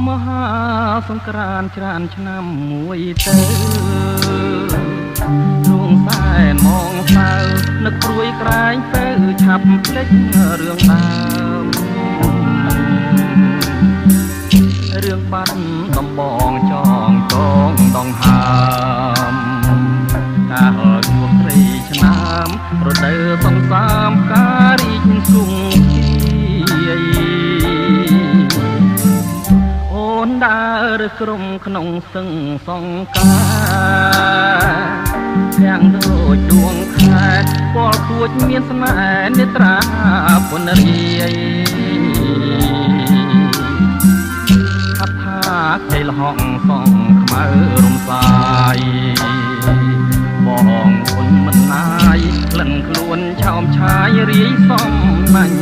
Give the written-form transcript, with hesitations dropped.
មហាសង្ក្រានច្រើនឆ្នាំមួយទៅ ទ្រង់សែនមងសៅនឹកព្រួយក្រែងទៅ ឆាប់ភ្លេចរឿងដើម រឿងបាត់ដំបងចងចងដងហើម កាលជួបស្រីឆ្នាំរដូវសង្សាម ផ្ការីកគង់ជាយ អូនដើរក្រុមក្នុងសឹងសង្ការ ទាំងដូចដួងខែពល គួចមានស្នេហ៍នេត្រាពុនរាយ ថាថាជ័យលហងសងខ្មៅរំសាយ បងគុណមិនណាយ ក្លិនខ្លួនឆោមឆាយរាយសំណាញ់